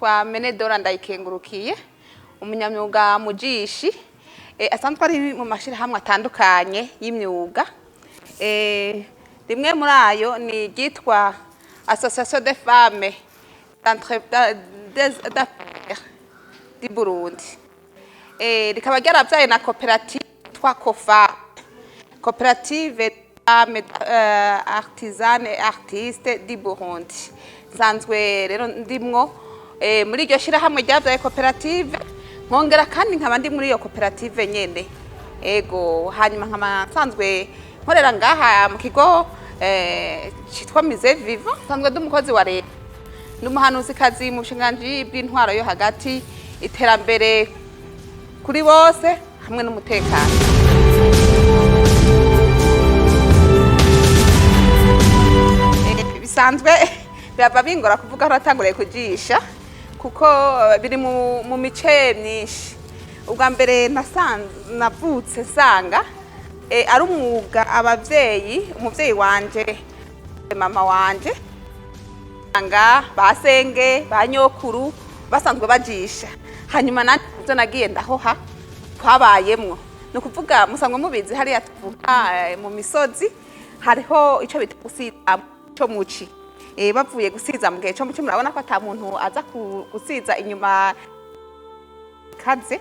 Nitwa Menedora Ndayikengurukiye, umunyamyuga mujishi, asanzwe ari mu mashirahamwe atandukanye y'imyuga. Rimwe muri ayo ni iryitwa Association des femmes d'affaires du Burundi. Rikaba ryaravyaye na koperative yitwa COFA, Koperative Femmes Artisanes et Artistes du Burundi. Nsanzwe rero ndimwo muri iryo shirahamwe ryavyaye koperative, nkongera kandi nkaba ndi muri iyo koperative nyene. Ego, hanyuma nkaba nsanzwe nkorera ngaha mu kigo citwa Musée Vivant. Nsanzwe ndi umukozi wa leta, ndi umuhanuzikazi mu bushikiranganji bw'intwaro yo hagati, iterambere kuri bose hamwe n'umutekano. Bisanzwe birava bingora kuvuga aho natanguriye kujisha, kuko biri mu mice myinshi. Ubwa mbere navutse nsanga ari umwuga abavyeyi, umuvyeyi wanje, mama wanje, nsanga basenge ba nyokuru basanzwe bajisha. Hanyuma nanje ivyo nagiye ndahoha twabayemwo, ni ukuvuga musanzwe mubizi, hariya tuvuka mu misozi hariho ico bita gusiza co muci. Bavuye gusiza mu gihe co muci, murabona ko ata muntu aza gusiza inyuma kaze.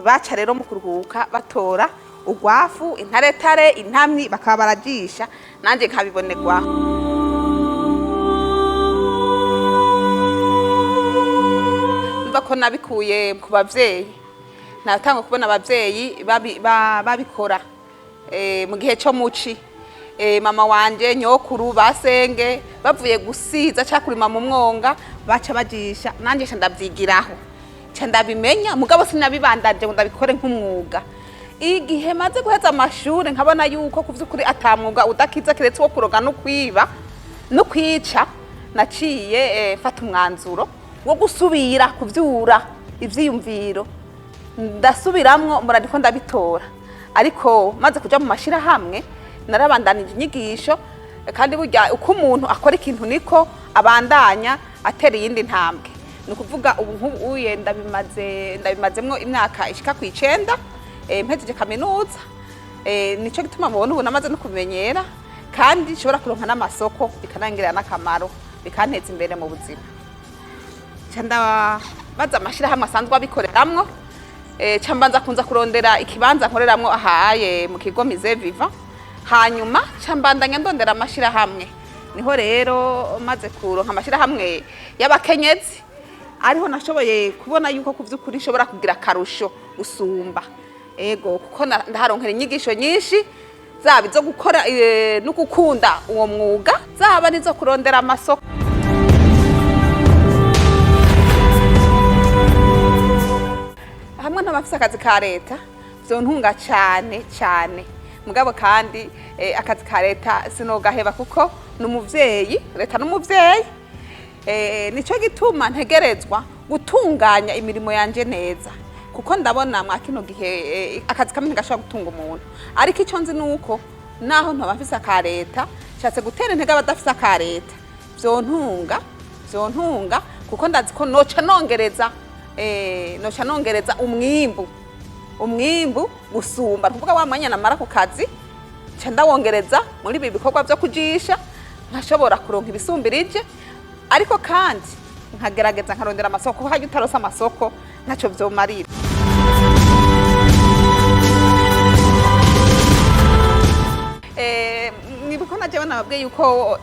Baca rero mu kuruhuka batora urwafu, intaretare, intamyi, bakaba barajisha, nanje nkabibonerwa. Numva ko nabikuye ku bavyeyi. Natangwa kubona abavyeyi babikora mu gihe co muci. Mama wanje, nyokuru, basenge bavuye gusiza ca kurima mu mwonga, baca bajisha, nanje ca ndavyigiraho, ca ndabimenya. Mugabo sinabibandaje ngo ndabikore nk'umwuga. Igihe maze guheza amashure, nkabona yuko ku vy'ukuri ata mwuga udakiza keretse wo kuroga no kwiba no kwica, naciye mfata umwanzuro wo gusubira kuvyura ivyiyumviro, ndasubiramwo, mbona ndiko ndabitora. Ariko maze kuja mu mashirahamwe narabandanije inyigisho, kandi burya uko umuntu akora ikintu niko abandanya atera iyindi ntambwe. Ni ukuvuga ubu nk'ubu uye ndabimazemwo imyaka ishika ku 9, mpejeje kaminuza. Nico gituma mubona ubu namaze no kumenyera, kandi nshobora kuronka n'amasoko, bikanangirira n'akamaro, bikanteza imbere mu buzima. Nca ndabaza amashirahamwe asanzwe abikoreramwo, ca mbanza kunza kurondera ikibanza nkoreramwo ahaye mu kigo Musée Vivant. Hanyuma ca mbandanya ndondera amashirahamwe. Niho rero maze kuronka amashirahamwe y'abakenyezi, ariho nashoboye kubona yuko ku vy'ukuri nshobora kugira akarusho gusumba. Ego, kuko ndaharonkera inyigisho nyinshi, zaba izo gukora no gukunda uwo mwuga, zaba n'izo kurondera amasoko. Hamwe n'abafise akazi ka leta vyontunga cane cane. Mugabo kandi akazi ka leta sinogaheba, kuko ni umuvyeyi, leta n'umuvyeyi. Nico gituma ntegerezwa gutunganya imirimo yanje neza, kuko ndabona mwa kino gihe akazi kamwe ntigashobora gutunga umuntu. Ariko ico nzi nuko naho ntoba mfise aka leta, nshatse gutera intege abadafise aka leta, vyontunga, kuko ndazi ko noca nongereza umwimbu gusumba. Nukuvuga wa mwanya namara ku kazi nca ndawongereza muri ibi bikorwa vyo kujisha, nkashobora kuronka ibisumbirije. Ariko kandi nkagerageza nkarondera amasoko, kuko harya utarose amasoko ntaco vyomarira. Nibuka na jewe nababwiye yuko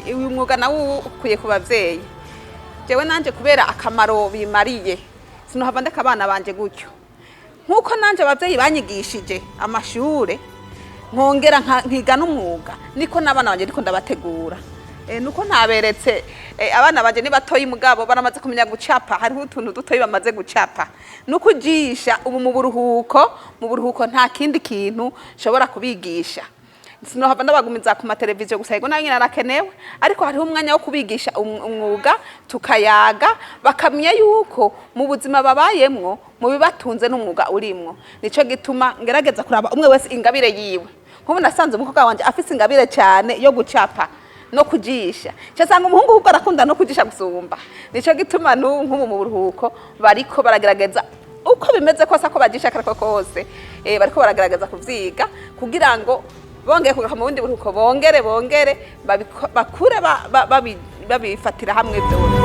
uyu mwuga nawo ukwiye ku bavyeyi. Jewe nanje kubera akamaro bimariye, sinohava ndeka abana banje gutyo. Nkuko nanje abavyeyi banyigishije amashure, nkongera nkiga n'umwuga, niko n'abana banje ndiko ndabategura. Nuko ntaberetse, abana banje ni batoyi, mugabo baramaze kumenya gucapa. Hariho utuntu dutoyi bamaze gucapa nuko ujisha. Ubu mu buruhuko nta kindi kintu nshobora kubigisha. Sinohava ndabagumiza ku mateleviziyo gusa. Yego, nayo nyene arakenewe, ariko hariho umwanya wo kubigisha umwuga, tukayaga, bakamenya yuko mu buzima babayemwo, mu bibatunze n'umwuga urimwo. Nico gituma ngerageza kuraba umwe wese ingabire yiwe. Nk'ubu nasanze umukobwa wanje afise ingabire cyane yo gucapa. no kujisha. Cyasanga umuhungu ahubwo arakunda no kujisha gusumba. Nico gituma n'ubu nk'ubu mu buruhuko bariko baragerageza uko bimeze kose, ako bajisha kariko kose, bariko baragerageza kuvyiga kugira ngo bongeye kugaruka mu bundi buruhuko, bongere bakure babifatira hamwe byose.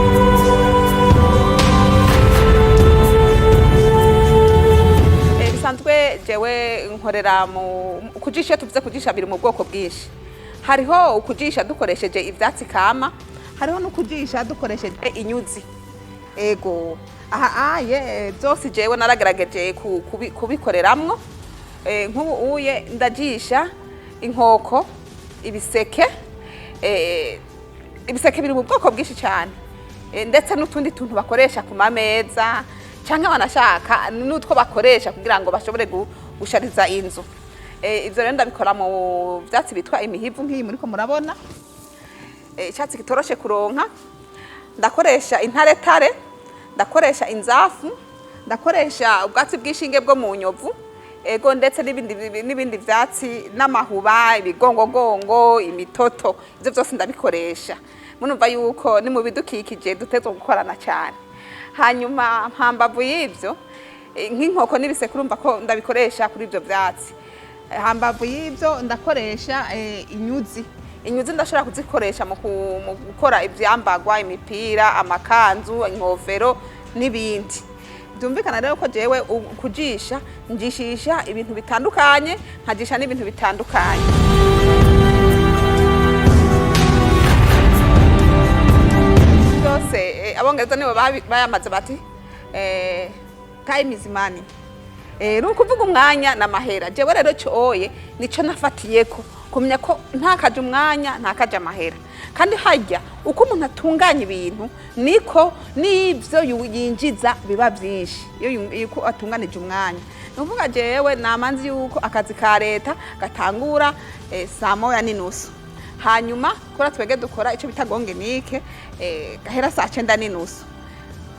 Bisanzwe jewe nkorera mu kujisha. Iyo tuvuze kujisha, biri mu bwoko bwinshi. Hariho ukujisha dukoresheje ivyatsi kama, hariho no kujisha dukoresheje inyuzi. Ego, aha aye byose jewe naragerageje kubikoreramwo. Nk'ubu uye ndajisha inkoko, ibiseke. Ibiseke biri mu bwoko bwinshi cyane, ndetse n'utundi tuntu bakoresha ku mameza, cyangwa banashaka n'utwo bakoresha kugira ngo bashobore gushariza inzu. Ivyo rero ndabikora mu vyatsi bitwa imihivu, nk'iyi muriko murabona. Icyatsi kitoroshe kuronka. Ndakoresha intaretare, ndakoresha inzafu, ndakoresha ubwatsi bw'ishinge bwo mu nyovu, ego, ndetse n'ibindi vyatsi n'amahuba, ibigongogongo, imitoto. Ivyo byose ndabikoresha. Murumva yuko ni mu bidukikije dutezwa gukorana cyane. Hanyuma hambavu y'ivyo, nk'inkoko n'ibiseke, urumva ko ndabikoresha kuri ibyo vyatsi. Hambavu y'ibyo ndakoresha inyuzi. Inyuzi ndashobora kuzikoresha mu gukora ivyambagwa, imipira, amakanzu, inkofero n'ibindi. Byumvikana rero ko jewe kujisha njishisha ibintu bitandukanye, nkajisha n'ibintu bitandukanye byose. Abongereza nibo bayamaze bati "Time is money." Ni ukuvuga umwanya n'amahera. Jewe rero cyoye nico nafatiyeko kumenya ko ntakaje umwanya, ntakaje amahera. Kandi harya uko umuntu atunganya ibintu, niko n'ibyo yinjiza biba byinshi iyo uko atunganije umwanya. Ni ukuvuga jewe namanzi yuko akazi ka leta gatangura 1:30, hanyuma kora twege dukora icyo bita gongenike, gahera 9:30.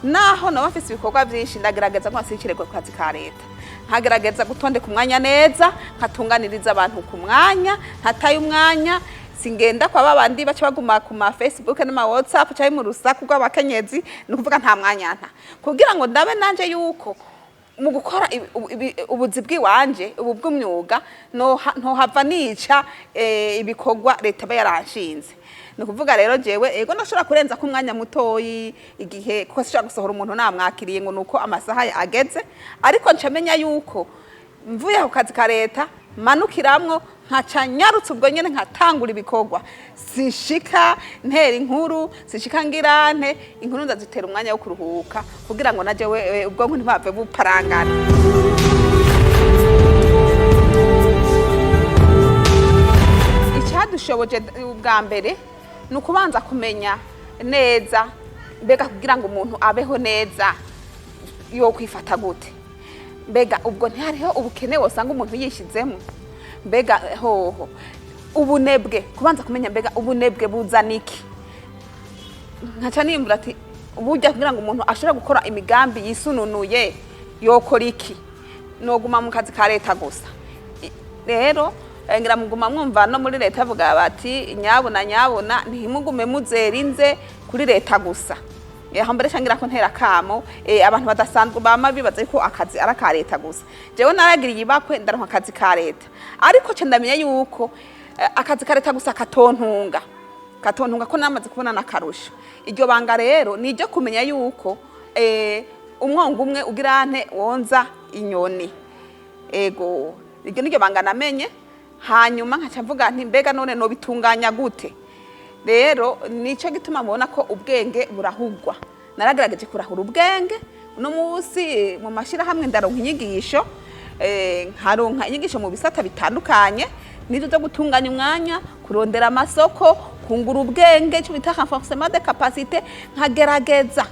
Naho naba mfise ibikorwa byinshi, ndagerageza ko nsikirego ku kazi ka leta, nkagerageza gutondeka umwanya neza, nkatunganiriza abantu ku mwanya, ntataye umwanya. Singenda kwa babandi baca baguma ku ma Facebook n'ama WhatsApp cyangwa mu rusaku rw'abakenyezi. Ni ukuvuga nta mwanya nta kugira ngo ndabe nanje yuko mu gukora ubuzi bw'iwanje, ubu bw'umwuga, ntohava nica ibikorwa leta iba yaranshinze. Ni ukuvuga rero jewe, ego, ndashobora kurenza ko umwanya mutoyi igihe, kuko sinshobora gusohora umuntu namwakiriye ngo nuko amasaha ageze. Ariko nca menya yuko mvuye ku kazi ka leta, manukiramwo nkaca nyarutse ubwo nyene nkatangura ibikorwa. Sinshika ntera inkuru, sinshika ngirante inkuru, ndazitera umwanya wo kuruhuka kugira ngo naje ubwonko ntibave buparangana. Icyadushoboje ubwa mbere ni ukubanza kumenya neza mbega kugira ngo umuntu abeho neza yo kwifata gute. Mbega ubwo ntihariho ubukene wosanga umuntu yishyizemo? Mbega hoho ubunebwe, kubanza kumenya mbega ubunebwe buzana iki? Nkaca nimbura ati burya kugira ngo umuntu ashobore gukora imigambi yisununuye yokora iki? Noguma mu kazi ka leta gusa? Rero ngira muguma mwumva no muri leta bavuga bati nyabuna nyabuna, ntimugume muzera inze kuri leta gusa. Aho mbere ngira ko ntera kamo abantu badasanzwe bama bibaza yuko akazi ari aka leta gusa. Jewe naragiriye ibakwe ndaronka akazi ka leta, ariko ce ndamenya yuko akazi ka leta gusa katontunga, ko namaze kubona n'akarusho. Iryo banga rero ni iryo kumenya yuko umwongo umwe ugira nte wonza inyoni. Ego, iryo niryo banga namenye. Hanyuma nkaca mvuga nti mbega none nobitunganya gute? Rero nico gituma mubona ko ubwenge burahugwa. Naragerageje kurahura ubwenge. Uno munsi mu mashyirahamwe ndaronka inyigisho, nkaronka inyigisho mu bisata bitandukanye, nizo zo gutunganya umwanya, kurondera amasoko, kungura ubwenge, icyo bita renforcement de capacité. Nkagerageza,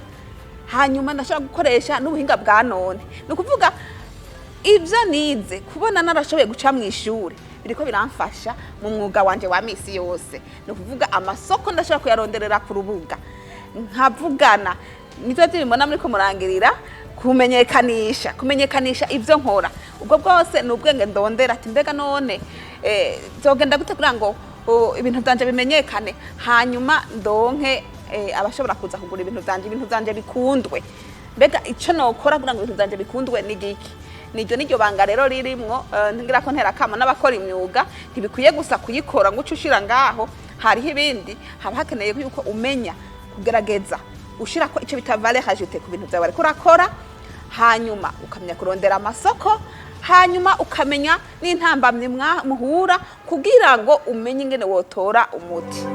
hanyuma ndashobora gukoresha n'ubuhinga bwa none. Ni ukuvuga ibyo nize, kubona narashoboye guca mu ishuri, biriko biramfasha mu mwuga wanje wa misi yose. Ni ukuvuga amasoko ndashobora kuyaronderera ku rubuga, nkavugana nivyo bibona muri ko murangirira kumenyekanisha ibyo nkora. Ubwo bwose ni ubwenge ndondera ati mbega none byogenda gute kugira ngo Ibintu vyanje bimenyekane, hanyuma ndonke abashobora kuza kugura ibintu vyanje, ibintu vyanje bikundwe. Mbega ico nokora kugira ngo ibintu vyanje bikundwe ni giki? Niryo banga rero ririmwo. Ngira ko ntera kamo n'abakora imyuga, ntibikwiye gusa kuyikora ngo uce ushira ngaho. Hariho ibindi haba hakeneye yuko umenya kugerageza ushira ko ico bita valeur ajoutée ku bintu vyawe ariko urakora, hanyuma ukamenya kurondera amasoko, hanyuma ukamenya n'intambamyi muhura kugira ngo umenye ingene wotora umuti.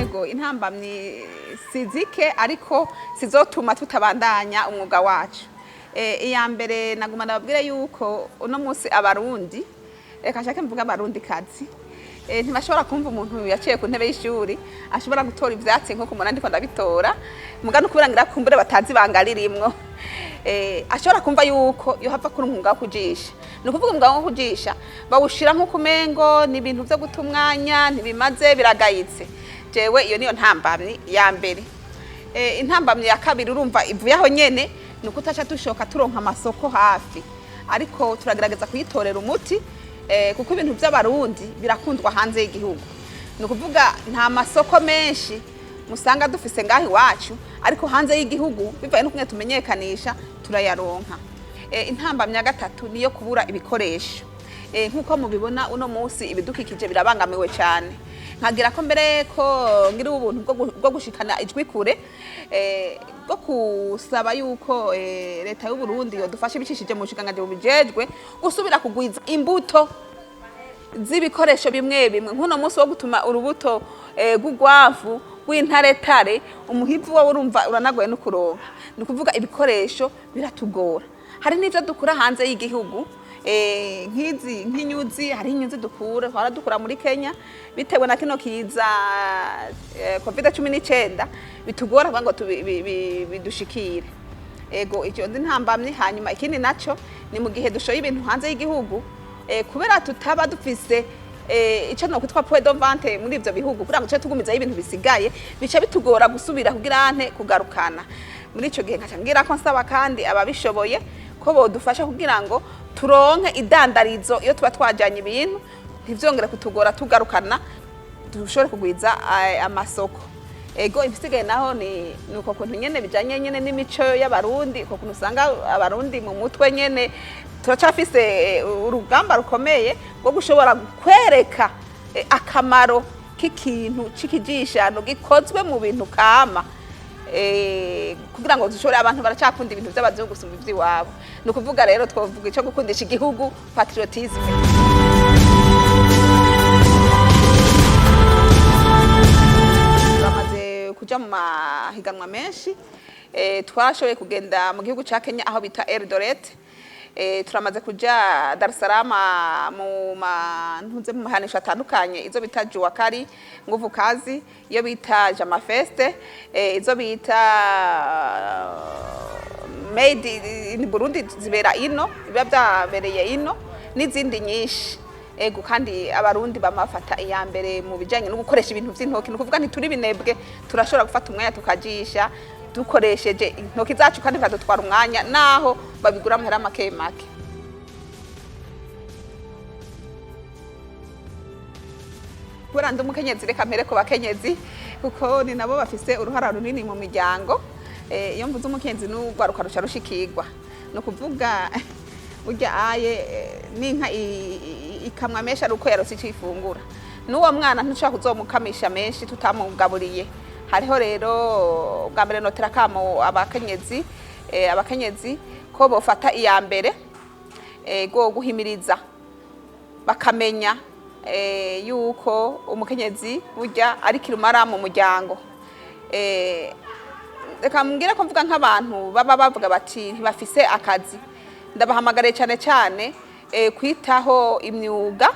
Ego, intambamyi sizike, ariko sizotuma tutabandanya umwuga wacu. Iya mbere, naguma ndababwire yuko uno munsi Abarundi, reka nshake mvuga Abarundi kazi, ntibashobora kumva umuntu yaciye ku ntebe y'ishuri ashobora gutora ivyatsi nkuko umuntu ndiko ndabitora muga no kubera ngira kumbure batazi ibanga ririmwo. Ashobora kumva yuko yohava kuri umwuga wo kujisha. Ni ukuvuga umwuga wo kujisha bawushira nk'uko umengo ni ibintu vyo guta umwanya, ntibimaze, biragayitse. Jewe iyo niyo ntambamyi ya mbere. Intambamyi ya kabiri, urumva ivuye aho nyene, ni uko utaca dushoka turonka amasoko hafi, ariko turagerageza kuyitorera umuti, kuko ibintu by'Abarundi birakundwa hanze y'igihugu. Ni ukuvuga nta masoko menshi musanga dufise ngaho iwacu, ariko hanze y'igihugu, bivaye n'ukuntu tumenyekanisha, turayaronka. Intambamyi ya gatatu niyo kubura ibikoresho. Nk'uko mubibona, uno munsi ibidukikije birabangamiwe cyane. Nkagira ko mbere ko ngira ubuntu bwo gushikana ijwi kure, bwo kusaba yuko leta y'u Burundi yodufasha ibicishije mu bushikiranganji bubijejwe gusubira kugwiza imbuto z'ibikoresho bimwe bimwe. Nk'uno munsi wo gutuma urubuto rw'ugwavu rw'intaretare, umuhivu wowe urumva uranagoye no kuronka. Ni ukuvuga ibikoresho biratugora. Hari n'ivyo dukura hanze y'igihugu, nk'izi nk'inyuzi. Hari inyuzi dukura, twara dukura muri Kenya. Bitewe na kino kiza COVID-19, bitugora kugira ngo bidushikire. Ego, icyo nzi ntambamye. Hanyuma ikindi naco ni mu gihe dushoye ibintu hanze y'igihugu, kubera tutaba dufise ico no kwitwa point de vente muri ivyo bihugu kugira ngo tuce tugumizayo ibintu bisigaye, bica bitugora gusubira kugira ante kugarukana. Muri ico gihe nkaca ngira ko nsaba kandi ababishoboye ko bodufasha kugira ngo turonke idandarizo iyo tuba twajanye ibintu, ntivyongere kutugora tugarukana, dushobore kugwiza amasoko. Ego, ibisigaye naho ni uko kuntu nyene bijanye nyene n'imico y'Abarundi, uko kuntu usanga Abarundi mu mutwe nyene turacafise urugamba rukomeye rwo gushobora kwereka akamaro k'ikintu c'ikijishano gikozwe mu bintu kama, kugira ngo dushobore. Abantu baracakunda ibintu by'abazungu gusumba ivy'iwabo. Ni ukuvuga rero twovuga ico gukundisha igihugu, patriotisme. Turamaze kuja mu mahiganwa menshi. Twarashoboye kugenda mu gihugu ca Kenya aho bita Eldoret. Turamaze kuja Dar es Salaam mu mantuze, mu mahanisho atandukanye, izo bita Jua Kali Nguvu Kazi, iyo bita Jama Fest, izo bita Made in Burundi zibera ino, biba byabereye ino, n'izindi nyinshi. Ego, kandi Abarundi bamafata iya mbere mu bijanye no gukoresha ibintu vy'intoki. Ni ukuvuga ntituri binebwe, turashobora gufata umwanya tukajisha dukoresheje intoki zacu, kandi bikadutwara umwanya naho babigura amahera make make. Kubera ndi umukenyezi, reka mpere ku bakenyezi, kuko ni nabo bafise uruhara runini mu miryango. Iyo mvuze umukenyezi n'urwaruka ruca rushikirwa. Ni ukuvuga burya aye n'inka ikamwa menshi ari uko yarose ico ifungura, n'uwo mwana ntushobora kuzomukamisha menshi tutamugaburiye. Hariho rero bwa mbere notera kamo abakenyezi, abakenyezi ko bofata iya mbere go guhimiriza, bakamenya yuko umukenyezi burya ari kirumara mu muryango. Reka mbwire ko mvuga nk'abantu baba bavuga bati ntibafise akazi, ndabahamagariye cyane cyane kwitaho imyuga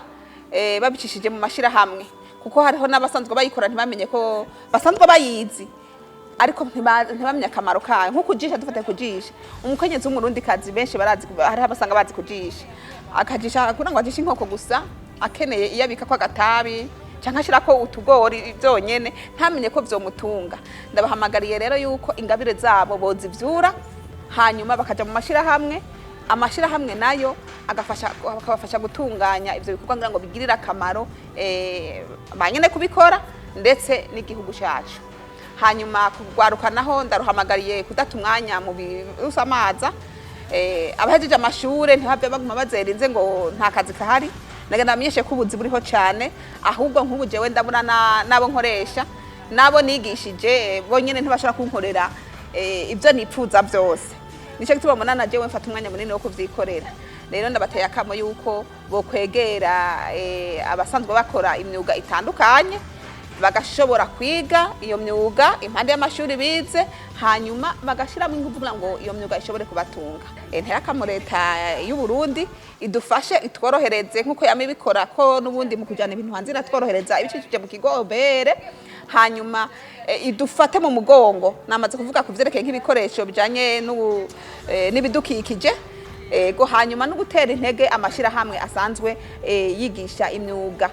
babicishije mu mashyirahamwe, kuko hariho n'abasanzwe bayikora ntibamenye ko basanzwe bayizi, ariko ntibamenye akamaro kayo. Nko kujisha, dufate kujisha, umukenyezi w'Umurundikazi benshi barazi, hariho abasanga bazi kujisha, akajisha kugira ngo ajishe inkoko gusa, akeneye iyo abika ko agatabi canke ashirako utugori vyonyene, ntamenye ko vyomutunga. Ndabahamagariye rero yuko ingabire zabo bozivyura, hanyuma bakaja mu mashirahamwe. Amashyirahamwe nayo agafasha, akabafasha gutunganya ivyo bikorwa kugira ngo bigirire akamaro ba nyene kubikora ndetse n'igihugu cyacu. Hanyuma kugwaruka naho, ndaruhamagariye kudata umwanya mu bisamaza. Abahejeje amashure ntibave baguma bazerinze ngo nta kazi kahari. Nagenda bamenyeshe ko ubuzi buriho cyane. Ahubwo nk'ubu jewe ndabona n'abo nkoresha, n'abo nigishije, bonyene ntibashobora kunkorera ibyo nipfuza byose. Nicyo gituma mbona na jewe mfata umwanya munini wo kuvyikorera. Rero ndabateye akamo yuko bokwegera abasanzwe bakora imyuga itandukanye, bagashobora kwiga iyo myuga impande y'amashuri bize, hanyuma bagashiramo ingufu kugira ngo iyo myuga ishobore kubatunga. Ntera akamo leta y'u Burundi idufashe, itworohereze nk'uko yama ibikora, ko n'ubundi mu kujana ibintu hanze iratworohereza ibicishije mu kigo OBR. Hanyuma idufate mu mugongo, namaze kuvuga ku vyerekeye nk'ibikoresho bijanye n'ibidukikije. Ego, hanyuma no gutera intege amashirahamwe asanzwe yigisha imyuga.